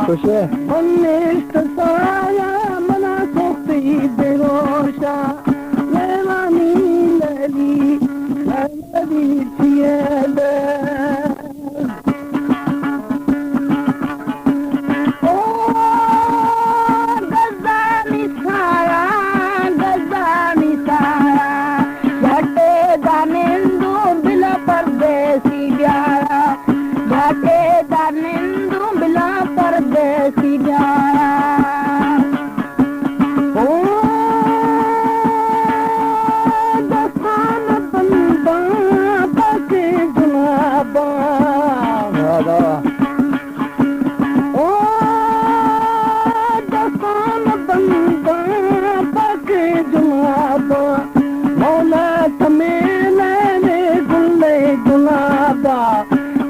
خوش ئے؟ من نشت سایا منا سختی بروشا، لیلانی لیلی، لیلی چیئے دے۔ او گزانی سایا، گزانی سایا، گھٹے دا نندوں بلا پردیسی بیارا۔ گھٹے دا نندوں بلا پردیسی بیارا۔ او دستان بنداں پاکیں جناباں۔ او دستان بنداں پاکیں جناباں۔ مولا تمیلے گلے گلابا،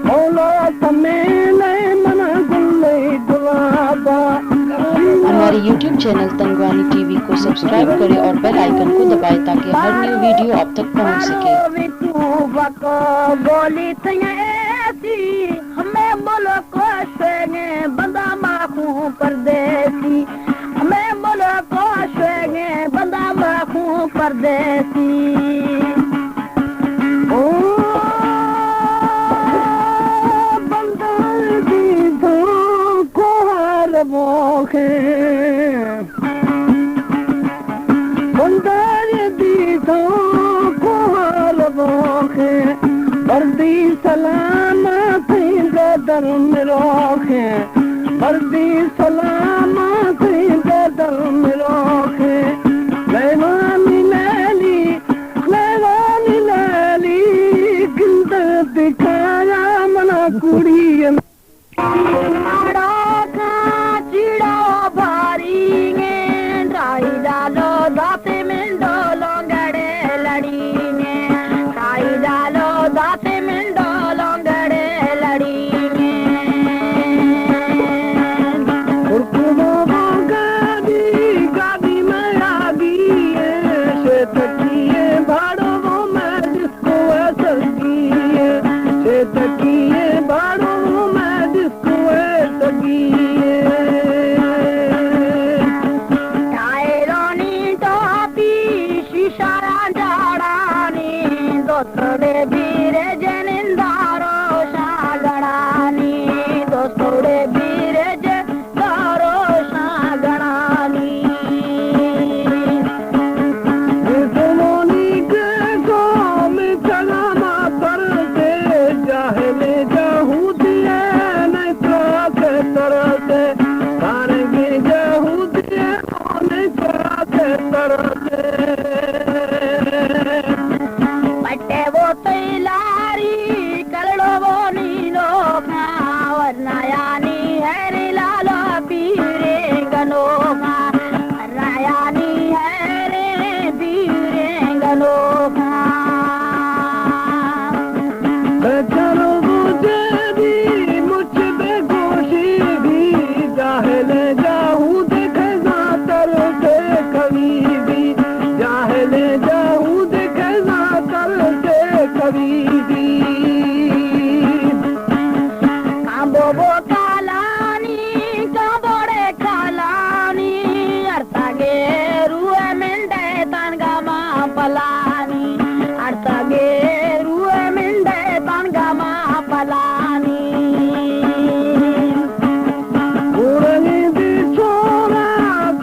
مولا تمیلے منا گلے گلابا۔ ہمارے یوٹیوب چینل تنگوانی ٹی وی کو سبسکرائب کریں اور بیل آئیکن کو دبائیں تاکہ ہر نیو ویڈیو آپ تک پہنچ سکے۔ گولی تیاں ایسی، ہمے ملک ءِ شوہیگیں بنداں ما خوں پردیسی۔ ہمے ملک ءِ شوہیگیں بنداں ما خوں پردیسی۔ او بنداں دیداں کوہار موخیں۔ بنداں دیداں کوہار موخیں، بردی سلامتیں بدر مروخیں، بردی سلامتیں بدر مروخیں۔ لیلانی لیلی، لیلانی لیلی، گندگ بکایا منا کڑی۔ چیڑا بھاری گیں، رائی ڈالو داتے منڈو لونگڑے لڑی گیں، رائی ڈالو داتے منڈو لونگڑے لڑی گیں۔ حکمو گادی، گادی میں آگی ہے، شیتکی ہے، بھاڑو وہ میں جس کوئے سگی ہے، چیتکی ہے، بھاڑو میں ڈسکوئے سگی ہے۔ ٹائرانی ٹاپی، شیشہ جاڑانی، دوستڑے بیرے جنندارو شاگڑانی، دوستڑے بیرے جن داروشاں گڑانی۔ دشمنی کے قوم کلام پر سے، جاہل جہودی ہے نہیں ترا کے طرف سے، سارے جہودی ہے نہیں ترا کے طرف سے۔ پٹے وہ تئی لاری، کلڑو وہ نیلو کھاں، ورنایانی ہے رے لالا پیریں گنوکاں، ورنایانی ہے رے پیریں گنوکاں۔ بچرو بوجے دی مچ بے گوشی دی، جاہل جہود خزاں تر سے کبھی بھی، جاہل جہود خزاں تر سے کبھی بھی۔ کامبو بو کالانی، کامبوڑے کالانی، ارتگے روئے منڈے تنگا ما پلانی، ارتگے روئے منڈے تنگا ما پلانی۔ گورنی دی چھوڑا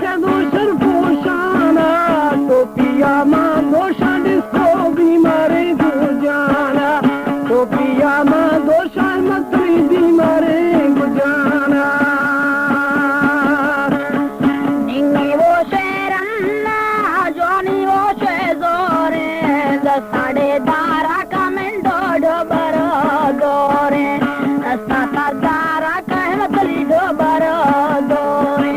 کدو شرپوشانا، ٹوپیا ما دوشا ڈسکو بیمارے گو جانا، ٹوپیا ما دوشا متری بیمارے گو جانا۔ ننگے وہ شعرنا، جوانی وہ شعر زورے، دستاڑے دارا کمنڈو ڈوبرو دورے، دستا دارا کہمتلی ڈوبرو دورے۔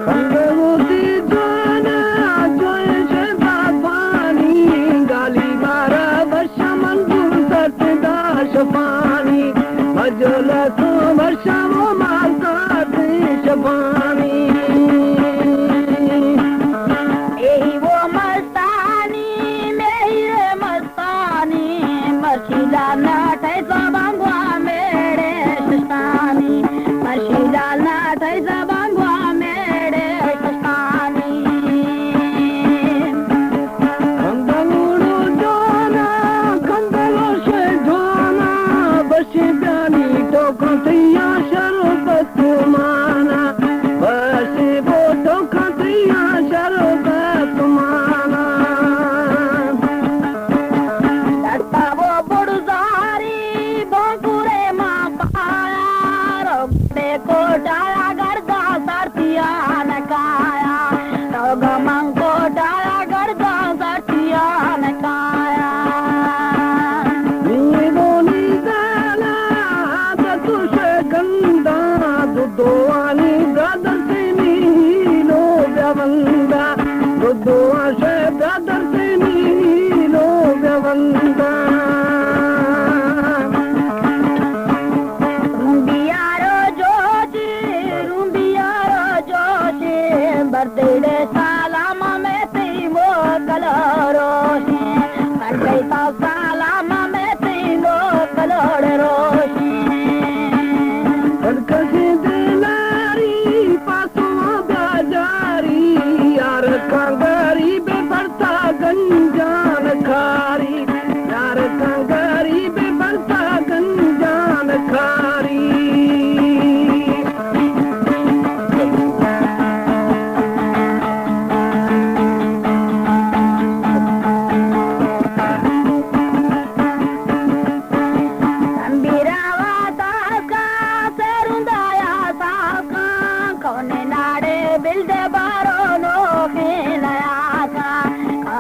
سنگوتی جوانا جوئے شہباز پانی، گالی مارا بشا منظور سرت دا شفانی، مجلس بشا وہ مال سات شفانی۔ یہی وہ مستانی، میرے مستانی، مرشیلا ناٹے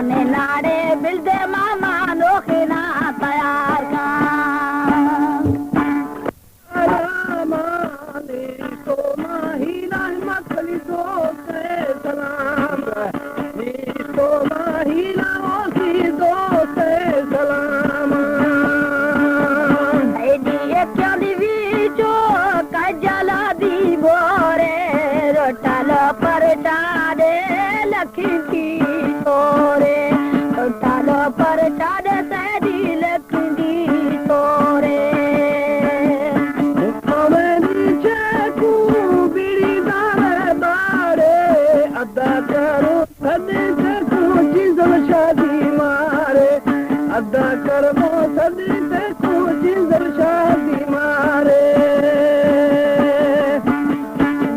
ناڑے بل دے ماما نوخینا تیار کن۔ سلامانی تو ماہی رحمت علی دوست سلام۔ تو ماہی نوازی دوست سلام۔ ایدی کیوں دی ویچو کجلا دی بورے، روٹالو پر چاڑے لکھی دی تورے، روٹالو پر چاڑے سیدی لکھی دی تورے۔ پوینی چکو بیڑی دار بارے، ادا کرو سدی تے کوچی زل شادی مارے، ادا کربو سدی تے کوچی زل شادی مارے۔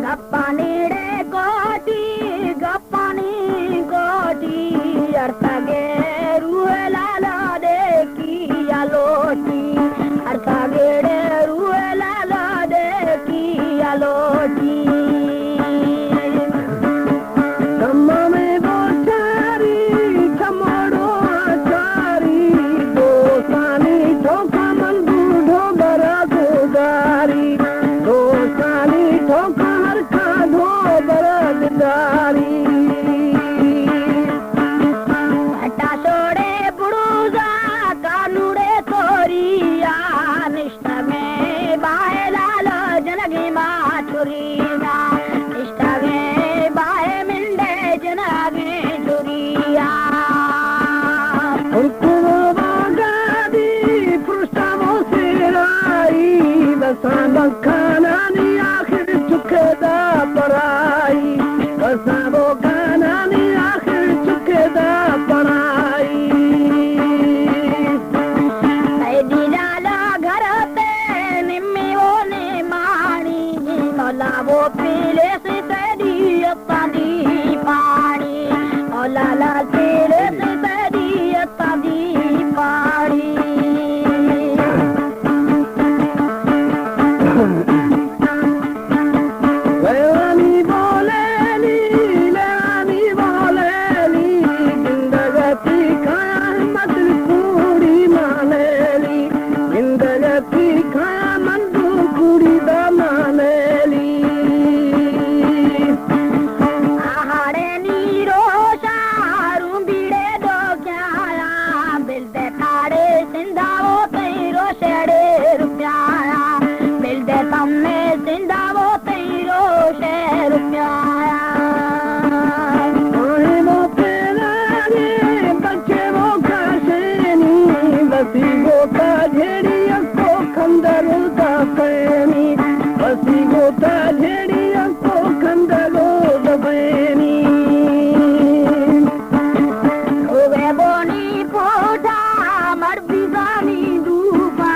گپانی ڑے کوٹی، گپانی کوٹی، ارتگے روح لالا ڈیکی آلوٹی، ارتگے ڑے روح لالا ڈیکی آلوٹی۔ تمامیں بوچاری، چموڑو آچاری، دوستانی ٹوکا من بوڈھو برا گوداری، دوستانی ٹوکا ہر کادھو برا گوداری۔ ہٹا شوڑے بڑوزا کانوڑے توریا، نشتگیں بائے لالا جنگی ما چرینا، نشتگیں بائے منڈے جنگیں چریا۔ ہرکو باگادی پرشتہ و سیرائی، بساں بکانانی آخر چکے دا پرائی، بساں بکانانی آخر چکے دا پرائی۔ اے دیلالا گھر تے نمی و نمانی، مولا وہ پیلے سے تیری اتاں دی پاڑی، او لالا پیلے سے تیری اتاں دی پاڑی۔ لیوانی بولیلی، لیوانی بولیلی، گندگتی کایا مدل کوڑی مالیلی، گندگتی کایا من دو کوڑی دا مالیلی۔ آہاڑے نی روشا روم بیڑے دو کیا، بل دے تاڑے سندھا وہ تئی روشے ڑے روپیا، بل دے تمے سندھا وہ تئی روشے روپیا۔ آہیں وہ پیلانے بچے وہ کاشینی، بسی گوتا جھیڑی اکو کندر دا پینی، بسی گوتا جھیڑی اکو کندر دا پینی۔ ہوئے بونی پوٹا مر بیزانی دوپا،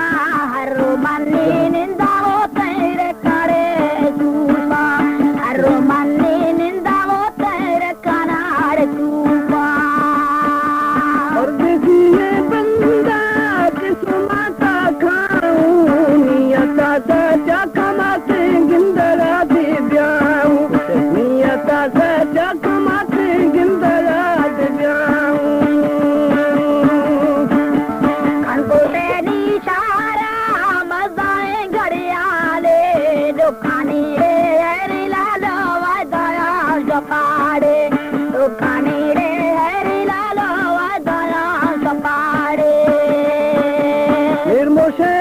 ہر رو منی نندا وہ تیرے کارے دوپا، ہر رو منی نندا وہ تیرے کناڑ دوپا۔ پردیسی بندہ قسمتا کھاؤں، نیتا سچا کماتے گندگا دے بیاؤں، نیتا سچا کماتے گندگا دے بیاؤں۔ کھنکو تینی شارا مزائیں گھڑیالے، دکانی رے ہری لالو وائدایا شپاڑے، دکانی رے ہری لالو وائدایا شپاڑے۔ پھر موشے